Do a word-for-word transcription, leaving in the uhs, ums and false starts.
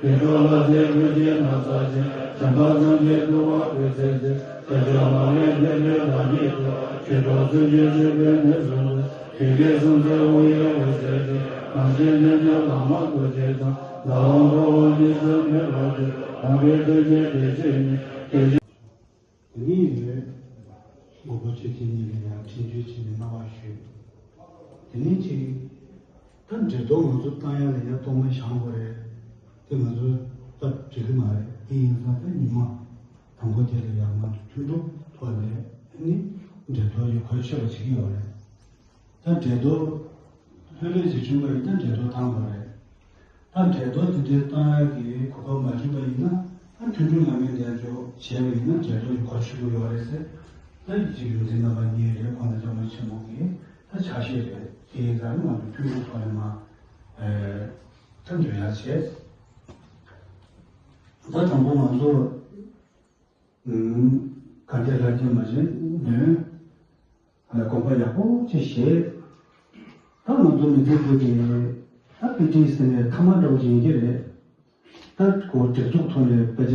ཞི་ཁྲོ་ལྷ་སྲས་ཀུན་གྱི་ན་བཟའ་ཅན། བྱམས་པ་སངས་རྒྱས་འདུལ་བ་ཀུན་གསལ་ཅན། ཞི་ཁྲོ་ལྷ་མོའི་ཐུགས་ཀྱི་བདག་ཉིད་དུ། ཞི་ཁྲོ་བཙུན་གྱི་སྤྱོད་པས་ནི་གསུངས་པའི། ཡི་གེ་གསུམ་གསལ་དབང་ཡུལ་འོད་གསལ་ཅན། གངས་ཅན་ལྷན་ཅིག་བླ་མ་རྡོ་རྗེ་འཆང་། ཟླ་བ་འཁོར་བ་གཉིས་སུ་མེད་པར་སྤྱོད། དགོངས་པའི་ཐུགས་རྗེ་བདེ་གཤེགས་ཉིད། བདེ་གཤེགས། དེ་ནས་ཡོད། མགོན་པོ་ཆོས་ཀྱི་གཉེར་ལ་ཡང་ཕྱིན་བཅོས་བྱས་ནས་གནང་བ་ཞུས། དེ་ནས་ཅིག་ད་འགྲེལ་དོན་ང་ཚོ་བཏང་ཡ་ལ་ཡ་གཏོང་མ་བཞག་དགོས་རེད། དེ་ང་ཚོ་སྟབས་འགྲིག་གི་མ་རེད། དེ་ཡིན་ཙང་ད་ཉི་མ་དང་པོ་དེ་ལ་ཡང་ང་ཚོ་ཐུན་དྲུག་ཐོག་ནས་ཨ་ནི་འགྲེལ་དོན་ཡོད་ཁ་ཤོད་པ་བྱེད་ཀྱི་ཡོད་རེད། ད་འགྲེལ་དོན་ལྷོད་ལྷོད་ཅིག་བྱུང་བ་ཡིན་ན་འགྲེལ་དོན་བཏང་དགོས་རེད། ད་འགྲེལ་དོན་དེ་འདྲའི་བཏང་ཡག་གི་གོ་སྐབས་མ་བྱུང་བ་ཡིན་ན། ད་ཐུན་དྲུག་བླ་མའི་གདན་འཇོག་བྱས་པ་ཡིན་ན་འགྲེལ་དོན་ཡོད་ཁ་ཤོད་ཀྱི་ཡོད་རེད་ཟེར། ད་ཡིད་ཆེས་ཡོངས་འཛིན་རྣམ་པ་གཉིས་རེད། ཁོང་རྣམ་ཚོ་མ་ཆེན་མོ་གི་ད་ཕྱག་བཞེས་རེད། དེ་ཡིན་ཙང་ང་ཚོ་ཐུན་དྲུག་ཐོག་ནས་མ་ད་འདོན་ཡག་བྱས། ད་དང་པོ་ང་ཚོ་ག་འདྲ་ལྷ་རྒྱ་མ་བྱས་ནས། དགོངས་པ་ཡག་པོ་ཅིག་བཞེས། ད་ང་ཚོ་མི་ཚེ་འདི་གི་ད་པི་ཊི་ཟེར་ནས་ཐ་མ་འདྲ་བོ་ཅིག་ཡིན་གྱི་རེད། ད་གོ་སྒྲིག་འཛུགས་ཐོག་ནས་དཔེ་ཆ་